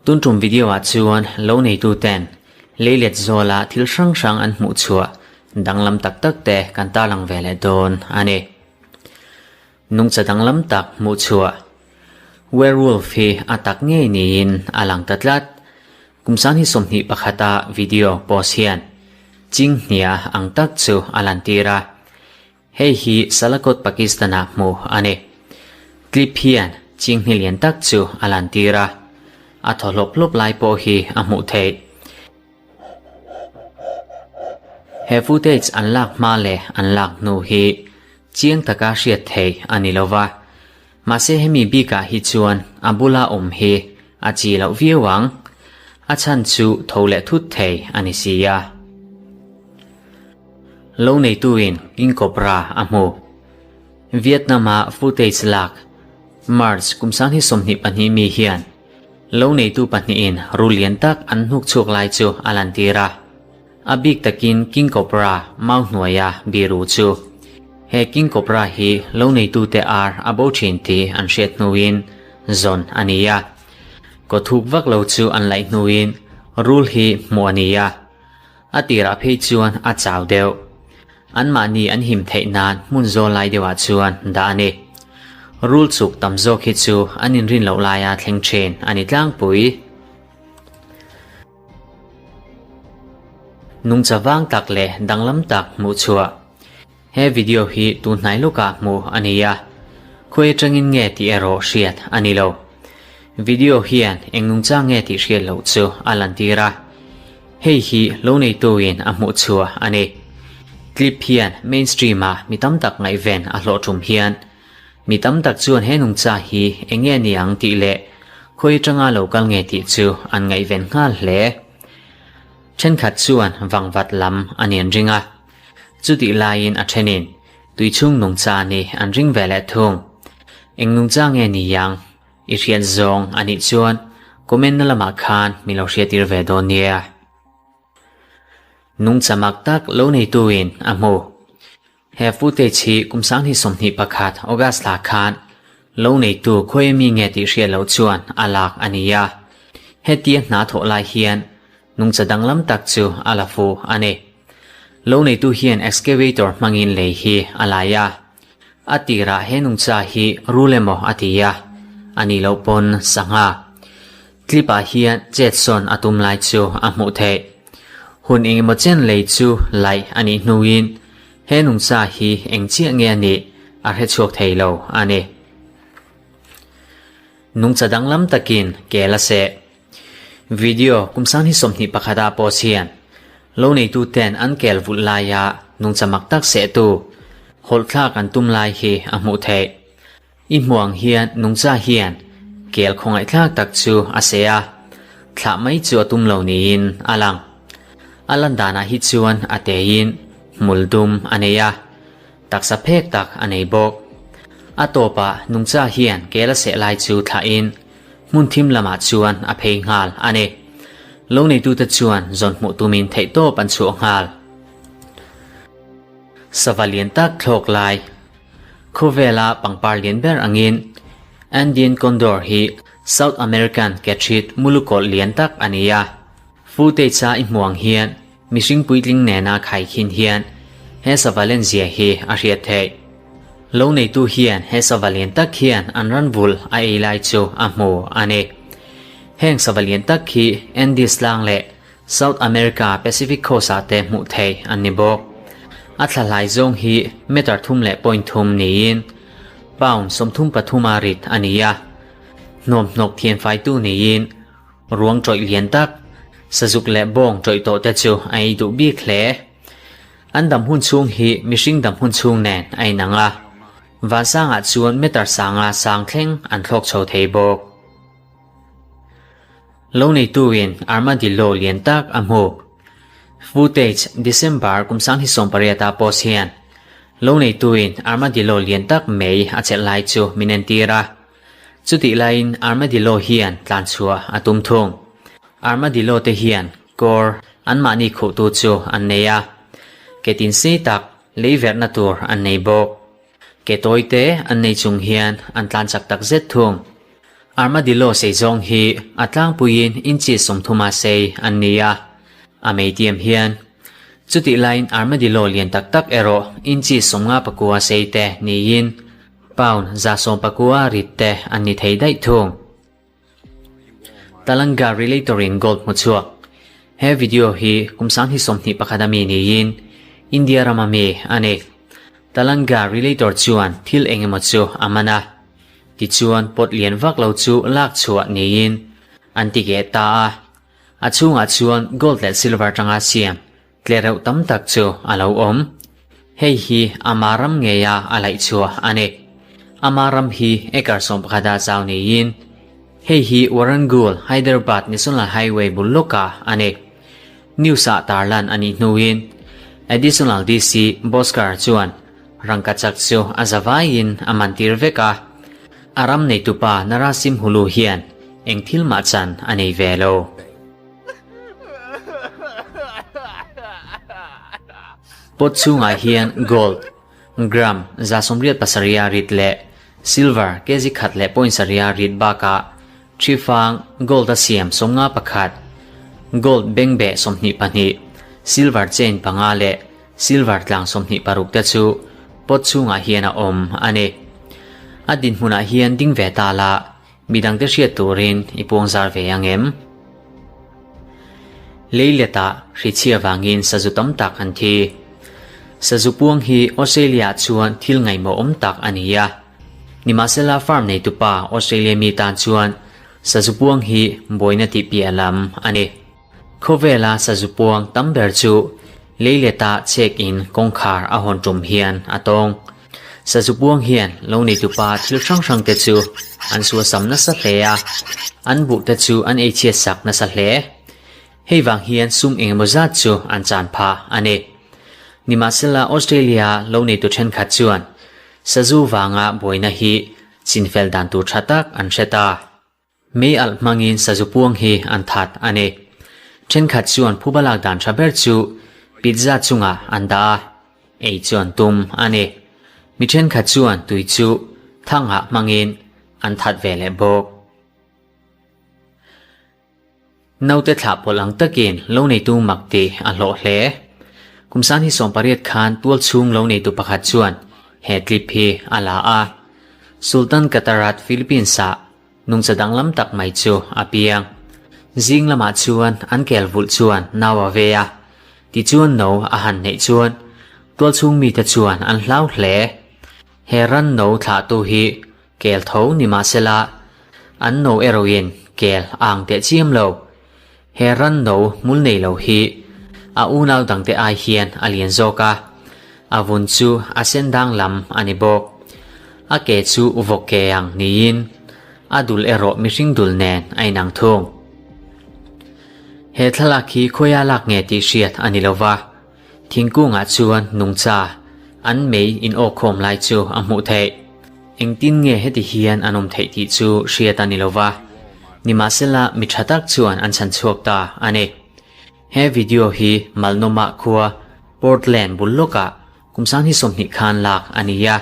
Tun tum video ah chuan lo neitu ten leilet zawla thil hrang hrang an hmuh chhuah danglam tak tak te kan tarlang ve leh dawn a ni. Nungcha danglam tak hmuh chhuah Werewolf hi a tak ngei niin a lang ta tlat. Kum sang hi 21 a video post hian Chinghnia ang tak chu a lantir a. Hei hi Salakot Pakistan-ah hmuh a ni. Clip hian chinghni lian tak chu a lantir a, a thaw hlawp hlawp lai pawh hi a hmuh theih. He footage an lak hma leh an lak hnu hi chiang taka hriat theih a ni lo va, mahse hemi bikah hi chuan a bula awm hi a chi loh viau ang, a chhan chu tho leh thut thei a ni si a. Lo neituin King Cobra a hmu. Vietnam-a footage lak March kum 2022 mi hian lo neitu pahnihin ru lian tak an hnuk chhuak lai chu a lantir a. A bik takin King Cobra mau hnuaia biru chu. He King Cobra hi lo neitute ar a bo thin tih an hriat hnuin zawn a ni a. Kaw thuk vak lo chu an laih hnuin rul hi hmuh a ni a. A tirah phei chuan a chau deuh. Anmahni an him theih nan hmun zawl lai deuhah chuan dah a ni. Rul chuk tam zawk hi chu an inrin loh laia thleng thin a ni tlangpui. Nungcha vang tak leh danglam tak hmuh chhuah. He video hi tun hnai lawkah hmuh a ni a, khawi atangin nge tih erawh hriat a ni lo. Video hian eng nungchang nge tih hriat loh chu a lantir a, hei hi lo neituin a hmuh chhuah a ni. Clip hian mainstream ah mi tam tak ngaihven a hlawh tum hian mi tam tak chuan he nungcha hi eng nge ni ang tih leh khawi atanga lo kal nge tih chu an ngaihven nghal hle. Thenkhat chuan vangvat lam a ni an ring a. Chutih laiin a thenin tuichhung nungcha nih an ring ve leh thung. Eng nungcha nge ni yang? I hriat zawng a nih chuan comment na lamah khan min lo hriattir ve dawn nia. Nungcha mak tak lo neituin a hmu. He footage hi kum 2021 August thla khan lo neitu khawi ami nge tih hriat loh chuan a lak a ni a. Hetia hna thawh lai hian Nungcha danglam tak chu a la fu a ni. Lo neitu hian excavator hmangin lei hi a lai a. A tirah he nungcha hi rul emaw a ti a, a nih loh pawn sangha. Clip ah hian chet sawn a tum lai chu a hmuh theih. Hun engemaw chen lei chu laih a nih hnuin he nungcha hi eng chiah nge a nih a hrechhuak thei lo a ni. Nungcha danglam takin kel a seh. Video kum 2021 ah post hian lo neitu ten an kel vulh laia nungcha mak tak sehtu hawlh thlak an tum lai hi a hmuh theih. I hmuh ang hian nungcha hian kel khawngaihthlak tak chu a seh a, thlah mai chu a tum lo niin a lang. A lan danah hi chuan a teiin hmul dum a nei a, taksa phek tak a nei bawk. A tawpah nungcha hian kel a seh lai chu thlahin Hmun thim lamah chuan a phei nghal a ni. Lo neitute chuan zawn hmuh tumin theihtawp an chhuah nghal. Sava lian tak thlawk lai. Khawvela pangpar lian ber angin Andean Condor hi South American kethrit mulukawlh lian tak a ni a. Footage-a i hmuh ang hian mihring puitling nena khaikhin hian he sava lenzia hi a hriat theih. Lo neitu hian he sava lian tak hian an ran vulh a ei lai chu a hmu a ni. Heng sava lian tak hi Andes tlang leh South America Pacific Coast ah te hmuh theih an ni bawk. A thla hlai zawng hi meter 3.3 niin pound 33 a rit a ni a. Hnawmhnawk thianfaitu niin Ruang tawih lian tak, sazuk leh bawng tawih tawh te chu a ei duh bik hle. An dam hun chhung hi mihring dam hun chhung nen a inang a, vansangah chuan meter sanga sang thleng an thlawk chho thei bawk. Lo neituin armadillo lian tak a hmu. Footage December kum 2018 ah post hian lo neituin armadillo lian tak mai a chelh lai chu min entir a. Chutih laiin armadillo hian tlan chhuah a tum thung. Armadillo te hian kawr anmahni khuhtu chu an nei a, ke tin sei tak lei verhna tur an nei bawk. Ke tawi te an nei chung hian an tlan chak tak zet thung. Armadillo sei zawng hi a tlangpuiin inchi sawmthuma sei an ni a, a meitiam hian. Chutih laiin armadillo lian tak tak erawh inchi 59 sei te niin pound 119 rit te an ni thei daih thung. Talanga Relator in gold hmu chhuak. He video hi kum 2021 ami niin India rama mi a ni. Talanga Relator chuan thil engemaw chu a man a. Tichuan pot lian vak lo chu lak chhuah niin an ti keh ta a. A chhungah chuan gold leh silver tanga siam tle reuh tam tak chu a lo awm. Hei hi ama ram ngeia a laih chhuah a ni. Ama ram hi acre 11 a zau niin hei hi Warangal, Hyderabad National Highway bul lawkah a ni. News ah tarlan a nih hnuin Additional DC Bhaskar chuan rangkachak chu a zavaiin a mantir vek a. A ram neitupa Narasimhulu hian eng thil mah chan a nei ve lo. Pot chhungah hian gold, gram 187 rit leh silver kg khat leh point sarih rit bakah ṭhifang gold a siam 51, gold bengbeh 22, silver chain panga leh silver tlang 26 te chu pot chhungah hian a awm a ni. A dinhmunah hian ding ve ta la, midangte hriat turin i puangzar ve ang em? Leiletah hrichhia vangin sazu tam tak an thi. Sazu puang hi Australia chuan thil ngaihmawh awm tak a ni a. Nimahsela farm neitupa Australia mi tan chuan sazu puang hi buaina tih piah lam a ni. Khawvela sazu puang tam ber chu leileta check in kawngkhar a hawn tum hian a tawng. Sazu puang hian lo neitupa thil hrang hrang te chu an suasam nasa hle a, an buh te chu an ei chhiat sak nasa hle. Hei vang hian sum engemaw zat chu an chan phah a ni. Nimahsela Australia lo neitu thenkhat chuan sazu vanga buaina hi chinfel dan tur tha tak an hre ta. Mei alh hmangin sazu puang hi an that a ni. Thenkhat chuan phuba lak dan tha ber chu pizza chungah an dah a, ei chu an tum a ni. Mi thenkhat chuan tui chu thangah hmangin an that ve leh bawk. Naute thlah pawlh ang takin lo neitu mak tih a hlawh hle. Kum 2018 khan tual chhung lo neitu pakhat chuan he clip hi a la a. Sultan Katarat Philippines ah nungcha danglam tak mai chu a piang. Zing lamah chuan an kel vulh chuan nau a ve a. Tichuan no a han neih chuan tual chhung mite chuan an hlau hle. He ran no thlahtu hi kel tho ni mahsela an no erawhin kel a ang teh chiam lo. He ran no hmul nei lo hi a unau dangte ai hian a lian zawk a, a vun chu a sen dang lam a ni bawk. A ke chu vawk ke ang niin a dul erawh mihring dul nen a inang thung. He thlalak hi khawiah lak nge tih hriat a ni lova, thingkungah chuan nungcha an mei in awkkhawm lai chu a hmuh theih. Engtin nge heti hian an awm theih tih chu hriat a ni lova, nimahsela mi tha tak chuan an chhan chhuak ta a ni. He video hi Multnomah khua Portland bul lawkah kum 2020 khan lak a ni a,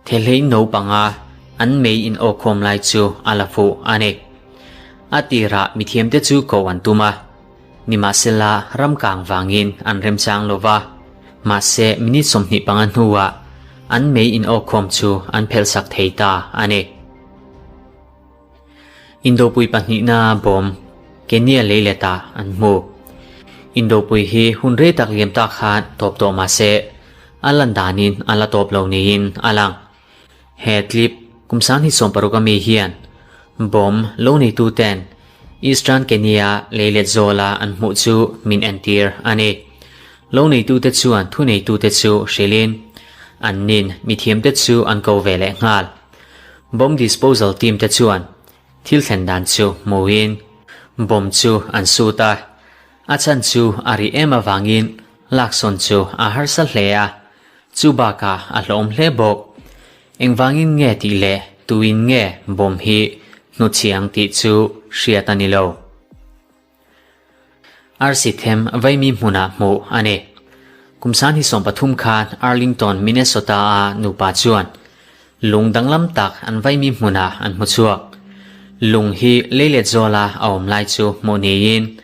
thehlei no panga an mei in awkkhawm lai chu a la fuh a ni. A tirah mithiamte chu ko an tum a, nimahsela ram kang vangin an remchang lova, mahse minute 25 hnuah an mei in awkkhawm chu an phelhsak thei ta a ni. Indopui pahnihna bawm Kenya leiletah an hmu. Indopui hi hun rei tak liam tak khan tawp tawh mahse a lan danin a la tawp lo niin a lang. He clip kum 2016 ami hian bawm lo neitu ten Eastern Kenya leilet zawla an hmuh chu min entir a ni. Lo neitute chuan thu neitute chu hrilhin an nin mithiamte chu an ko ve leh nghal. Bomb disposal team te chuan thil thlen dan chu hmuhin bomb chu an sut a, a chan chu a ri em avangin laksawn chu a harsa hle a, chu bakah a hlawm hle bawk. Engvangin nge tih leh tuin nge bomb hi hnuchhiang tih chu hriat a ni lo. Arsi them vaimi hmunah hmuh a ni. Kum 2013 khan Arlington, Minnesota a nupa chuan lung danglam tak an vaimi hmunah an hmu chhuak. Lung hi leilet zawla a awm lai chu hmuh niin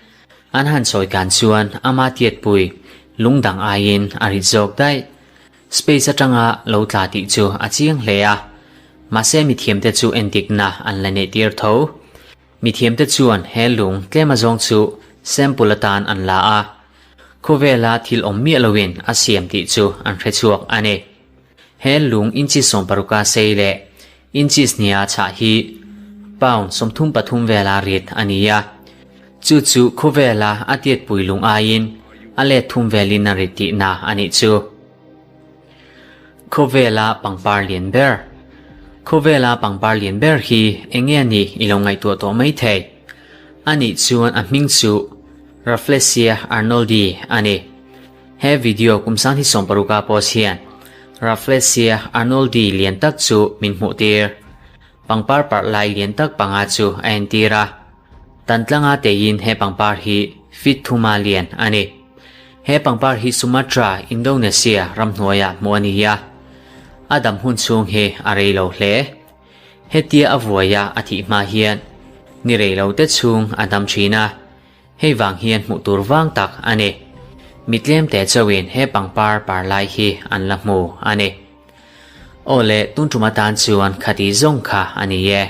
an han sawi kan chuan ama tiatpui lung dang aiin a rit zawk daih. Space atanga lo tla tih chu a chiang hle a, mahse mithiamte chu entikna an la neih tir tho. Mithiamte chuan he lung tlem azawng chu sample atan an la a, khawvela thil awm miah loin a siam tih chu an hre chhuak a ni. He lung inchi sawmparuka sei leh inchis hnia chhah hi pound 33 vela rit a ni a, chu chu khawvela a tiatpui lung aiin a let thum velin a rit tihna a nih chu. Khawvela pangpar lian ber Khawvela pangpar lian ber hi eng nge a nih i lo ngaihtuah tawh mai thei. A nih chuan a hming chu Rafflesia arnoldi a ni. He video kum sanghi sawmparuka post hian Rafflesia arnoldi lian tak chu min hmuh tir. Pangpar parh lai lian tak panga chu a entir a. Tan tlanga teiin he pangpar hi feet thuma lian a ni. He pangpar hi Sumatra, Indonesia ramhnuaiah hmuh a ni a. A dam hun chhung hi a rei lo hle. Hetia a vuaia a thih hma hian ni rei lo te chhung a dam thin a. Hei vang hian hmuh tur vang tak a ni. Mi tlem te chauhin he pangpar par lai hi an la hmu a ni. Aw le, tun tum atan chuan khati zawng kha a ni e.